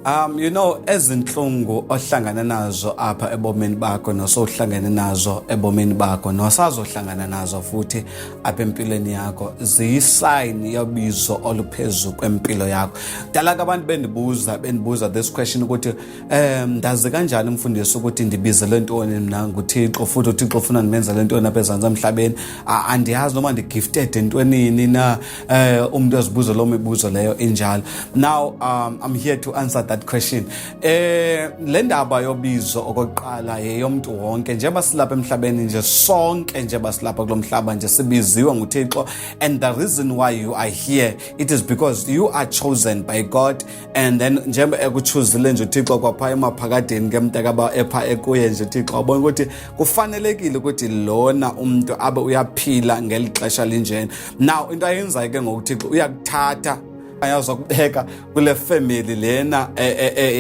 Ezinhlungu ohlangana nazo apha ebomini bakho, nosohlangene nazo ebomini bakho, nosazohlangana nazo futhi apha empilweni yakho, ziyi-sign yobizo oluphezu kwempilo yakho. Kudala ke abantu bendibuza this question ukuthi ndazi kanjani, mfundisi, ukuthi ndibizele ntoni mna nguThixo, futhi uThixo ufuna ndimenzele ntoni apha ezantsi emhlabeni? Andiyazi noma ndi-gifted entwenini na. Umuntu ezibuza loo mibuzo leyo injalo. Now I'm here to answer that question. Le ndaba yobizo, okokuqala, yeyomntu wonke. Njengoba silapha emhlabeni nje, sonke njengoba silapha kulo mhlaba nje, sibiziwe nguThixo, and the reason why you are here, it is because you are chosen by God. And then njengoba ekuchuzile nje uThixo kwapha emaphakadeni ke, mntakaba, epha ekuye nje uThixo wabona ukuthi kufanelekile ukuthi lona umuntu abe uyaphila ngeli xesha linjena. Now into ayenzayo ke ngokuThixo, uyakuthatha ayazokubeka kule family lena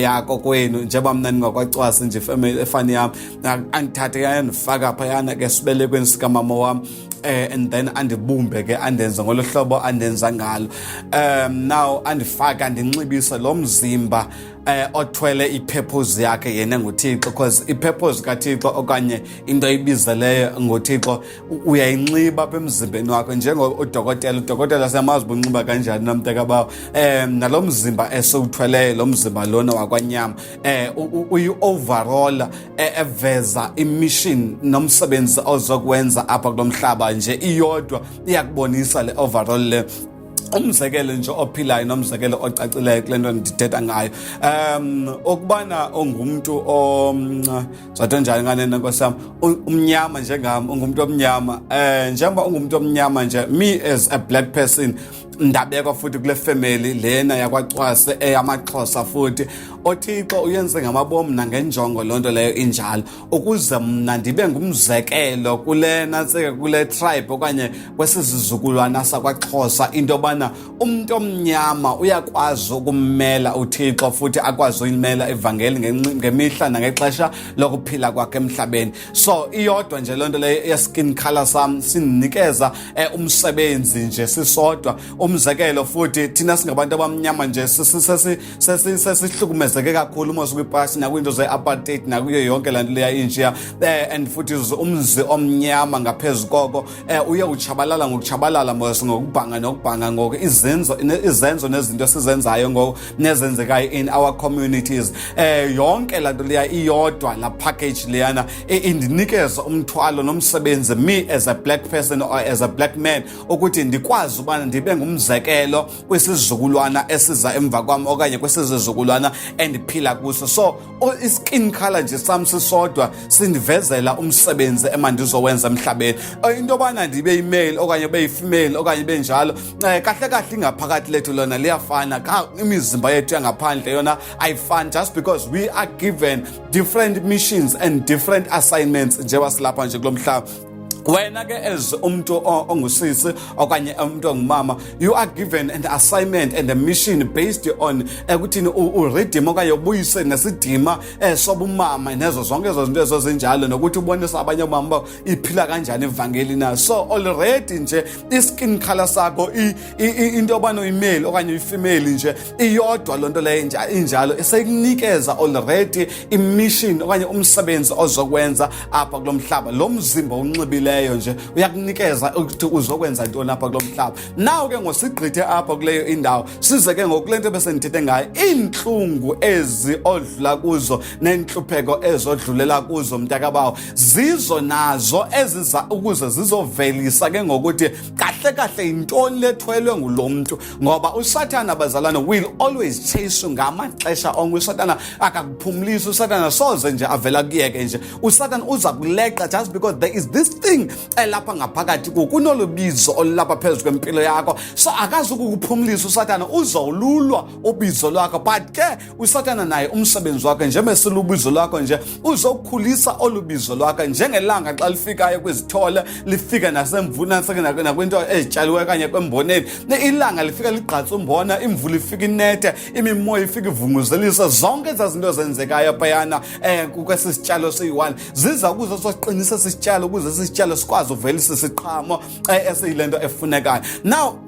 yakho kwenu. Njengoba mna ndingakwaCwasi nje, ifamily efani yam, andithathe yandifaka phayana ke esibelekweni sikamama wam, and then andibumbe ke, andenze ngolo hlobo andenza ngalo. Now andifake, andinxibise lo mzimba othwele i-purpose yakhe yena nguThixo, because i-purpose kaThixo okanye into ayibizeleyo ngoThixo uyayinxiba apha emzimbeni wakho. Njengodokotela, udokotela siyamazi uba unxiba kanjani namntakabawo. Nalo mzimba esiwuthweleyo, lo mzimba lona wakwanyama, uyi-overall eveza i-mission nomsebenzi ozokwenza apha kulo mhlaba nje. Iyodwa iyakubonisa le overall le. Umzekelo nje ophilayo nomzekelo ocacileyo kule nto ndithetha ngayo, ukubana ungumntu zathi njani nganena, nkosi yam, umnyama njengam, ungumntu omnyama, njengoba ungumntu omnyama nje, me as a black person, ndabekwa futhi kule family lena yakwaCwase eyamaXhosa, futhi oThixo uyenze ngamabomu nangenjongo loo nto leyo injalo, ukuze mna ndibe ngumzekelo kule nantsika, kule tribe okanye kwesizizukulwana sakwaXhosa, into yobana umntu omnyama uyakwazi ukummela uThixo futhi akwazi uyimela ivangeli ngemihla nangexesha lokuphila kwakhe emhlabeni. So iyodwa nje loo nto leyo ye-skin color sam sindinikeza umsebenzi nje sisodwa. Umzekelo futhi, thina singabantu abamnyama nje sesihlukumezeke kakhulu mos kwipasi nakwiinto ze-apartheid nakuyo yonke laa nto leya intshiya, and futhi umzi omnyama ngaphezu koko uye utshabalala ngokutshabalala mos, ngokubhanga nokubhanga ngoku, izenzo nezinto esizenzayo ngoku nezenzekayo in our communities. Yonke laa nto leya iyodwa, laa package leyana indinikeza umthwalo nomsebenzi, me as a black person or as a black man, ukuthi ndikwazi ubana ndibe ngumzekelo kwisizukulwana esiza emva kwam okanye kwisizukulwana endiphila kuso. So i-skin color nje sam sisodwa sindivezela umsebenzi emandizowenza emhlabeni. Into yobana ndibe yi-male okanye ube yi-female okanye benjalo, kahle kahle ingaphakathi lethu lona liyafana. Imizimba yethu yangaphandle yona ayifani, just because we are given different missions and different assignments njengoba silapha nje kulo mhlaba. Wena ke as umuntu ongusisi okanye umuntu ongumama, you are given an assignment and a mission based on ekuthini u-redeem okanye ubuyise nesidima sobumama nezo zonke ezo zinto ezo zinjalo, nokuthi ubonise abanye omama uba iphila kanjani ivangeli na. So already nje i-skin color sakho, into yobana uyi-male okanye uyi-female nje, iyodwa loo nto leyo injalo eseyikunikeza already i-mission okanye umsebenzi ozokwenza apha kulo mhlaba. Lo mzimba unxibileyo nje uyakunikeza ukuthi uzokwenza ntoni apha kulo mhlaba. Naw ke ngosigqithe apha kuleyo indawo, size ke ngokule nto besendithethe ngayo, iintlungu ezi odlula kuzo neentlupheko ezodlulela kuzo, mntakabawo, zizo nazo eziza ukuze zizovelisa ke ngokuthi kahle kahle yintoni lethwelwe ngulo mntu, ngoba uSathana, bazalwane, will always chase you ngamaxesha onke. USathana akakuphumlisi, uSathana soze nje avela kuyeke nje. USathana uza kuleqa just because there is this thing elapha ngaphakathi kuwo, kunolu bizo olulapha phezu kwempilo yakho. So akazukukuphumlisa uSathana, uzowululwa ubizo lwakho. But ke uSathana naye umsebenzi wakhe, njengoba silubizo lwakho nje, uzokhulisa olu bizo lwakho njengelanga xa lifikayo kwizithole, lifika nasemvuna nakwinto ezitshaliweyo okanye kwemboneni. Ilanga lifika ligqatsa umbona, imvula ifika inethe, imimoya ifika ivunguzelisa. Zonke ezaa zinto zenzekayo phayana kwesi sityalo siyi-one ziza ukuze soqinisa esi sityalo, ukuze esi sityalo sikwazi uvelisa isiqhamo esiyile nto efunekayo. Now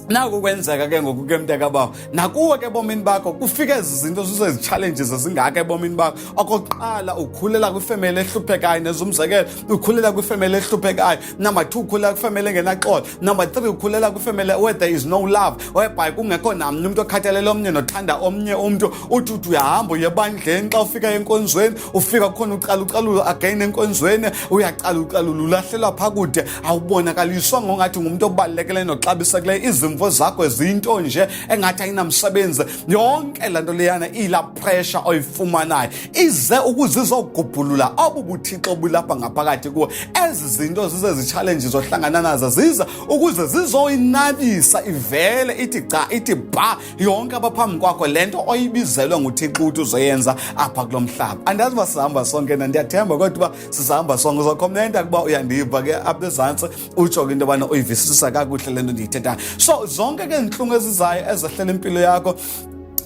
Naku kwenzeka ke ngoku ke, mntakabawo, nakuwe ke ebomini bakho kufika ezi zinto zizezi-challenges ezingaka ebomini bakho. Okokuqala, ukhulela kwifemeli ehluphekayo, nezumzekelo, ukhulela kwifemeli ehluphekayo. Number 2, ukhulela kwifemeli engenaxolo. Number 3, ukhulela kwifemeli where there is no love, whereby kungekho namnye umntu okhathalele omnye nothanda omnye umntu. Uthi uthi uyahamba uye ebandleni, xa ufika enkonzweni ufika kukhona ucalucalulo again enkonzweni, uyacalucalula, ulahlelwa phaa kude, awubonakaliswa ngongathi ngumntu obalulekileyo noxabisekileyo. Izimvo zakho ziyinto nje engathi ayinamsebenzi. Yonke laa nto leyana iyilaa pressure oyifumanayo ize ukuze izogubhulula obu buthixo bulapha ngaphakathi kuwe. Ezi zinto zizezi-challenges ohlangana nazo ziza ukuze zizoyinabisa, ivele ithi cha, ithi bha yonke abaphambi kwakho le nto oyibizelwe nguThixo ukuthi uzoyenza apha kulo mhlaba. Andazi uba sihamba sonke na, ndiyathemba kodwa uba sisahamba sonke. Uzokhomenta kuba uyandiva ke apha ezantsi, utsho ke into yobana uyivisisa kakuhle le nto ndiyithethayo. So zonke ke ntlungu ezizayo ezehlela impilo yakho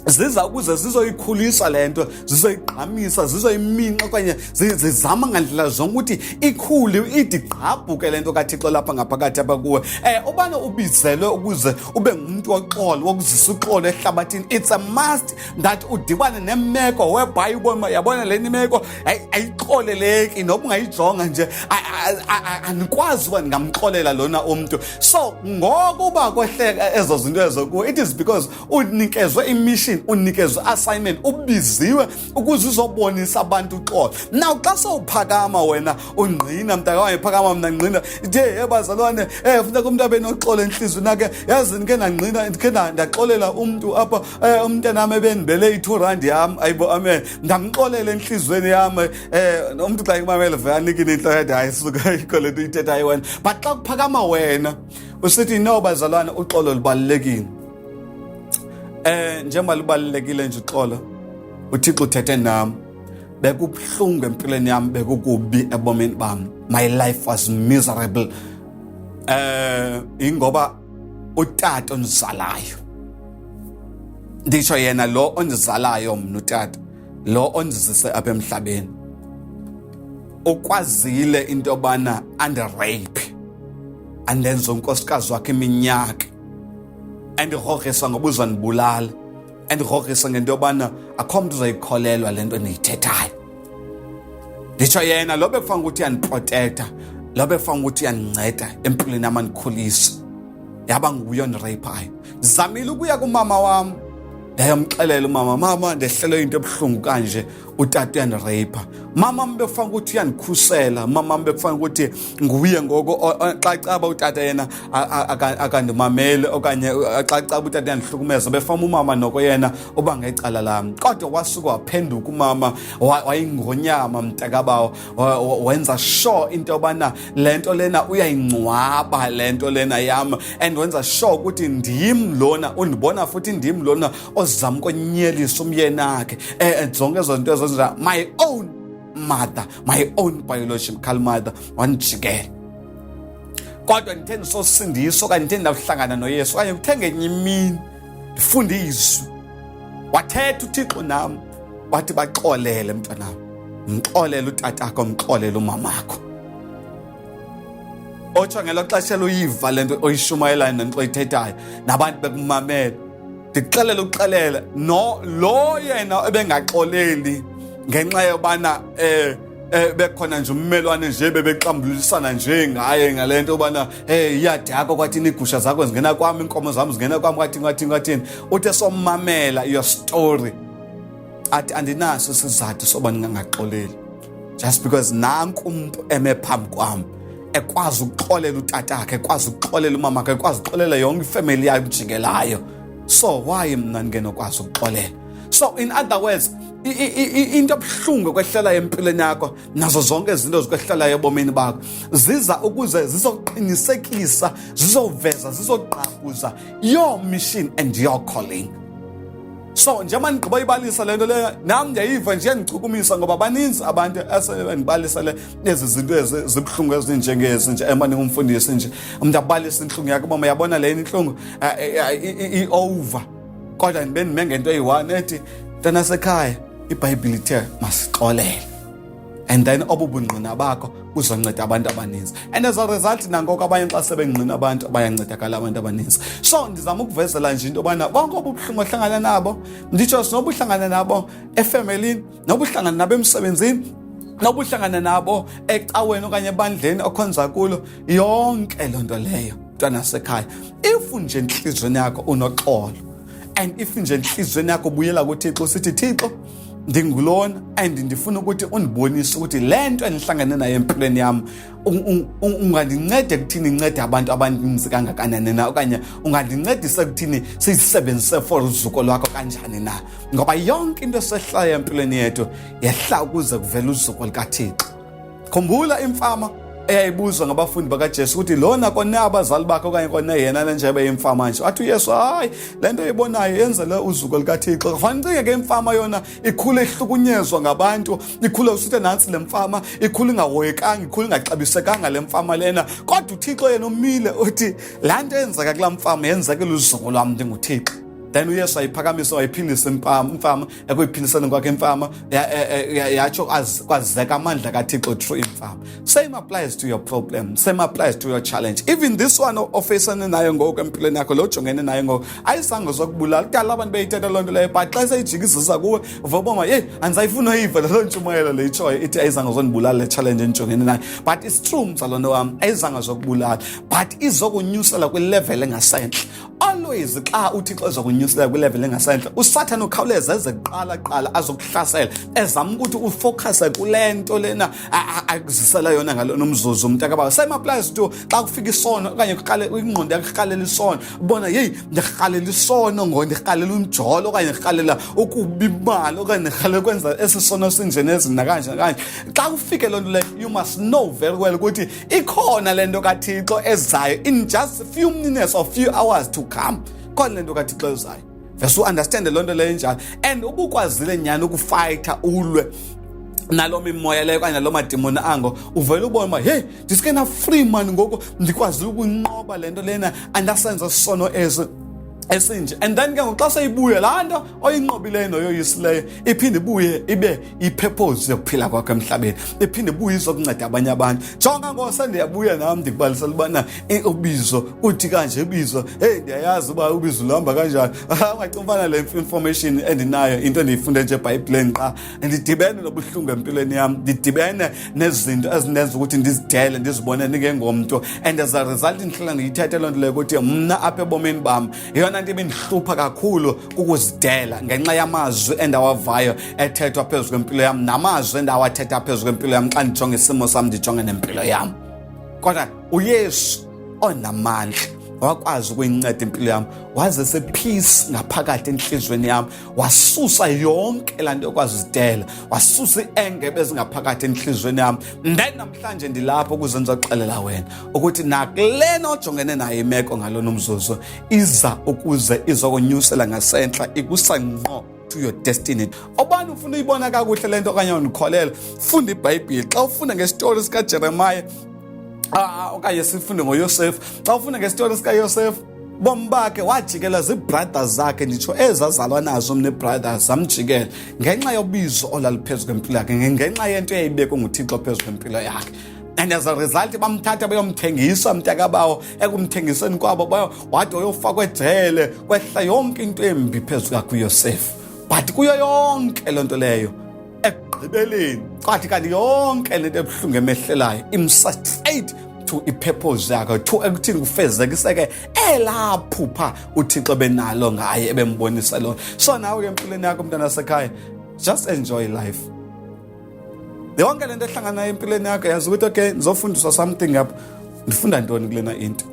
ziza ukuze zizoyikhulisa le nto, zizoyigqamisa, zizoyiminxa okanye zizama ngandlela zonke ukuthi ikhule, ithi gqabhuke le nto kaThixo lapha ngaphakathi apha kuwe. Ubana ubizelwe ukuze ube ngumntu woxolo, wokuzisa uxolo ehlabathini, it's a must that udibane nemeko whereby ubona, yabona le imeko ayixoleleki, noba ungayijonga nje andikwazi uba ndingamxolela lona umntu. So ngokuba kwehleka ezo zinto ezo kuwe, it is because unikezwe imission, unikezwe assignment, ubiziwe ukuze uzobonisa abantu uxolo. Now xa sowuphakama wena ungqina, mntakawayo, phakama mna ngqina nje, hey bazalwane, funeka umntu abe noxolo entliziyweni nake. Yazi ndikhe ndangqina, ndikhe ndaxolela umntu apha, umntanam ebendibele i-2 rand yam, ayibo, amen, ndamxolela entliziyweni yam. Umntu xa ikumamele vele anikile intloko yathi hayi suka, ikho le nto uyithethayo wena. But xa kuphakama wena usithi no bazalwane, uxolo lubalulekile, njengoba lubalulekile nje uxolo, uThixo uthethe nam, bekubuhlungu empilweni yam, bekukubi ebomini bam, my life was miserable, ingoba utata ondizalayo, nditsho yena lo ondizalayo mna, utata lo ondizise apha emhlabeni, ukwazile into yobana andirape, andenze unkosikazi wakhe iminyaka, andigrogrisa ngoba uzandibulala, andigrogrisa ngento yobana akho mntu uzoyikholelwa le nto ndiyithethayo. Nditsho yena lo bekufanele ukuthi uyandiprotekta, lo bekufanele ukuthi uyandinceda empilweni yam, andikhulisa, yaba nguye ondireyiphayo. Zamile ukuya kumama wam, ndayomxelela umama, mama, ndehlelwe into ebuhlungu kanje, utata uyandireyipha. Mama bekufanele ukuthi uyandikhusela, mama bekufanele ukuthi nguye ngoku xa caba utata yena akandimameli, okanye xa caba utata uyandihlukumeza, befama umama noko yena uba ngecala lam. Kodwa wasuka waphenduka umama, wayingonyama mntakabawo, wenza sure into yobana le nto lena uyayingcwaba, le nto lena yam, and wenza sure ukuthi ndim lona undibona, futhi ndim lona ozama ukonyelisa umyenakhe. Zonke ezo zinto ezo, my own mother, my own biological mother, wandijikela. Kodwa ndithe ndisosindiswa, okanye ndithe ndawuhlangana noYesu, okanye kuthe ngenye imini ndifunda izwi, wathetha uThixo nam, wathi baxolele mntwanam, mxolele utatakho, mxolele umamakho. Otsho ngelo xesha luyiva le nto oyishumayelayo nento oyithethayo, nabantu bekumamela, ndikuxelela uxelele no lo yena ebengaxoleli ngenxa yobana bekhona nje ummelwane nje bebexambulisana nje ngaye ngale nto yobana iyadakwa, kwathini, iigusha zakho zingena kwam, iinkomo zam zingena kwam, kwathini, kwathini, kwathini. Uthe somamela your story, athi andinaso isizathu soba ndingangaxoleli, just because nanku umntu eme phambi kwam ekwazi ukuxolela utatakhe, ekwazi ukuxolela umamakhe, ekwazi ukuxolela yonke ifemeli yayo imjikelayo, so why mna ndingenokwazi ukuxolela? So in other words, into ebuhlungu ekwehlelayo empilweni yakho nazo zonke izinto zikwehlelayo ebomini bakho ziza ukuze zizoqinisekisa, zizoveza, zizogqabhuza your mission and your calling. So njengoba ndigqiba ibalisa le nto leyo, nam ndiyayiva nje yandichukumisa, ngoba baninzi abantu esebendibalisa le ezi zinto ezi zibuhlungu ezinjengezi nje. Emane ngumfundisi nje, umntu abalisa intlungu yakhe, uba uyabona le intlungu i-over, kodwa ndibe ndime ngento eyi-one ethi, mntanasekhaya, iBhayibhile ithe masixolele. And then obu bungqina bakho buzonceda abantu abaninzi, and as a result, nangoko abanye xa sebengqina abantu bayancedakala, abantu abaninzi. So ndizama ukuvezela nje into yobana bonke obu buhlungu ohlangana nabo, nditsho sinoba uhlangana nabo efemelini, noba uhlangana nabo emsebenzini, noba uhlangana nabo ecaweni okanye ebandleni okhonza kulo, yonke loo nto leyo, mntwana sekhaya, if nje entliziyweni yakho unoxolo and if nje entliziyweni yakho ubuyela kuThixo usithi, "Thixo, ndingulona and ndifuna ukuthi undibonise ukuthi le nto endihlangane nayo empilweni yam ungandinceda ekuthini incede abantu abaninzi kangakanani na, okanye ungandincedisa ekuthini siyisebenzise for uzuko lwakho kanjani na?" Ngoba yonke into esehlayo empilweni yethu yehla ukuze kuvele uzuko likaThixo. Khumbula imfama eyayibuzwa ngabafundi bakaJesu ukuthi lona kone abazali bakhe okanye kone yena le yimfama nje. Wathi uYesu, "Hayi, le nto ibonayo yenzele uzuko likaThixo." Fanele ucinge ke, imfama yona ikhule ihlukunyezwa ngabantu, ikhule usithe nantsi le mfama, ikhule ingahoyekanga, ikhule ingaxabisekanga le mfama lena. Kodwa uThixo yena umile uthi laa nto yenzeka kulaa mfama yenzekela uzuko lwam, ndinguThixo. Then uYesu ayiphakamisa, wayiphilisa imfama. Ekuyiphiliseni kwakhe imfama, yatsho kwazeka amandla kaThixo through imfama. Same applies to your problem, same applies to your challenge, even this one ofeyisane nayo ngoku empilweni yakho, lo ujongene nayo ngoku. Ayizange zokubulala. Kudala abantu beyithetha loo nto leyo, but xa seyijikizisa kuwe uva uboma, yeyi, andisayifuni oyiva loo ntshumayelo le itshoyo ithi ayizange zondibulala le challenge endijongene nayo. But it's true, mzalwane wam, ayizange zokubulala, but izokunyusela kwilevel engasentle. Always xa uThixo ezokunyusela kwilevel engasentle, uSathane ukhawuleza eze kuqala qala azokuhlasela, ezama ukuthi ufocuse kule nto lena akuzisela yona ngalona umzuzu, mntakabawo. Same applies to xa kufika isono okanye kuqale ingqondo yakho iqalela isono, ubona, "Yeyi, ndirhalela isono ngo ndirhalela umjolo, okanye ndirhalela ukuba imali, okanye ndirhalela ukwenza esi sono sinje nezi nakanje nakanje." Xa kufike loo nto leyo, you must know very well ukuthi ikhona le nto kaThixo ezayo in just few minutes or few hours to come. Khona le nto kaThixo ezayo. Vese uunderstande loo nto leyo injalo, and ubukwazile nyhani ukufayitha, ulwe naloo mimoya leyo okanye naloo madimoni ango, uvele ubone uba, "Heyi, ndiske na-free mani ngoku, ndikwazile ukunqoba le nto lena, andasenza sono esi esinje." And then ke ngoku xa seyibuye laa nto oyinqobileyo noyoyisileyo, iphinde ibuye ibe ipurpose yokuphila kwakho emhlabeni, iphinde ibuye izokunceda abanye abantu. Jonga ngoku sendiyabuya nam ndikubalisela ubana ubizo uthi kanje, ubizo, heyi, ndiyayazi uba ubizo luhamba kanjani. Ungacinga ufana le information endinayo, into endiyifunde nje eBhayibhileni qha. Ndidibene nobuhlungu empilweni yam, ndidibene nezinto ezindenza ukuthi ndizidele, ndizibone ndingengomntu, and as a result ndihlala ndiyithethe loo nto leyo ukuthi mna apha ebomini bam yeyona nto ibindihlupha kakhulu kukuzidela, ngenxa yamazwi endawavayo ethethwa phezu kwempilo yam namazwi endawathetha phezu kwempilo yam xa ndijonge isimo sam, ndijonge nempilo yam. Kodwa uYesu onamandla wakwazi ukuyinceda impilo yam, wazise peace ngaphakathi entliziyweni yam, wasusa yonke laa nto yokwazi uzidela, wasusa iiengebe ezingaphakathi entliziyweni yam. Then namhlanje ndilapho ukuze ndizoxelela wena ukuthi nakulena ojongene nayo imeko ngalona umzuzu, iza ukuze izokonyusela ngasentla, ikusa ngqo to your destiny. Obani ufuna uyibona kakuhle le nto okanye undikholelwa, funda iBhayibhile. Xa ufunda ngesitori sikaJeremiah, okanye sifunde ngoYosefu, xa ufunda ngesitori sikaYosefu, bomi bakhe wajikelwa zii-brothers zakhe, nditsho ezazalwa nazo nee-brothers zamjikela ngenxa yobizo olaluphezu kwempilo yakhe, ngenxa yento eyayibekwe nguThixo phezu kwempilo yakhe. And as a result bamthatha bayomthengisa, mntakabawo. Ekumthengiseni kwabo bayo wade wayofakwa ejele, kwehla yonke into embi phezu kwakhe uYosefu. But kuyo yonke loo nto leyo, ekugqibeleni kwathi kanti yonke le nto ebuhlungu emehlelayo imsa straight to ipurpose yakhe, to ekuthini kufezekiseke elaa phupha uThixo benalo ngaye, ebembonisa lona. So nawe ke empilweni yakho, mntana sekhaya, just enjoy life. Yonke le nto ehlangana empilweni yakho, yazi ukuthi, "Okay, ndizofundiswa something apha. Ndifunda ntoni kulena into?"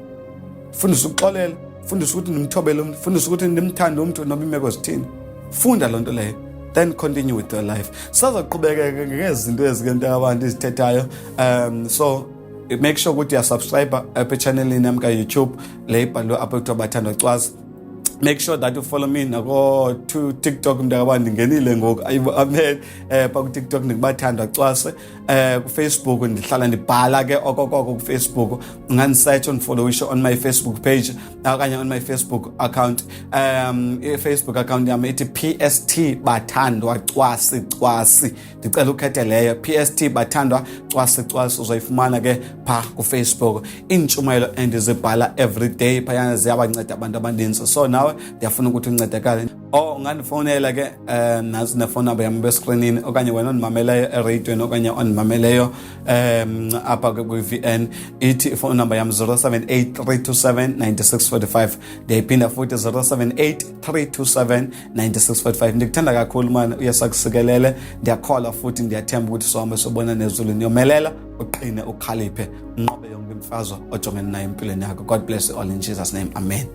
Fundisa ukuxolela, fundisa ukuthi ndimthobele umntu, fundisa ukuthi ndimthande umntu noba iimeko zithini. Funda loo nto leyo, then continue with your life. Sisazoqhubekeka ngezinto ezi ke, nto abantu izithethayo. So make sure ukuthi uyasubscribe apha echannelini yam kaYouTube le ibhalwe apho kuthiwa Bathandwa Cwazi. Make sure that you follow me nako to TikTok, mntakabani, ndingenile ngoku. Ayibo, amen. Pa kuTikTok ndikuBathandwa Cwase. KuFacebook ndihlala ndibhala ke okokoko kuFacebook. Ungandisearch, undifollowishe on my Facebook page okanye on my Facebook account. I-Facebook account yam ithi PST Bathandwa Cwasi Cwasi. Ndicela ukhethe leyo, PST Bathandwa Cwasi Cwasi, uzoyifumana ke pha kuFacebook. Iintshumayelo endizibhala every day phayana ziyabanceda abantu abaninzi, so nawe ndiyafuna ukuthi uncedakale. O ungandifowunela ke, nantsi nefowuni number yam bescreenini, okanye wena ondimameleyo ereyidweni okanye ondimameleyo apha kwi-VN, ithi ifowuni number yam 078 327 9645. Ndiyayiphinda futhi, 078 327 9645. Ndikuthanda kakhulu mani, uYesu akusikelele. Ndiyakholwa futhi ndiyathemba ukuthi sohambe sobona nezulwini. Yomelela, uqine, ukhaliphe, unqobe yonke imfazwe ojongene nayo empilweni yakho. God bless you all in Jesus' name, amen.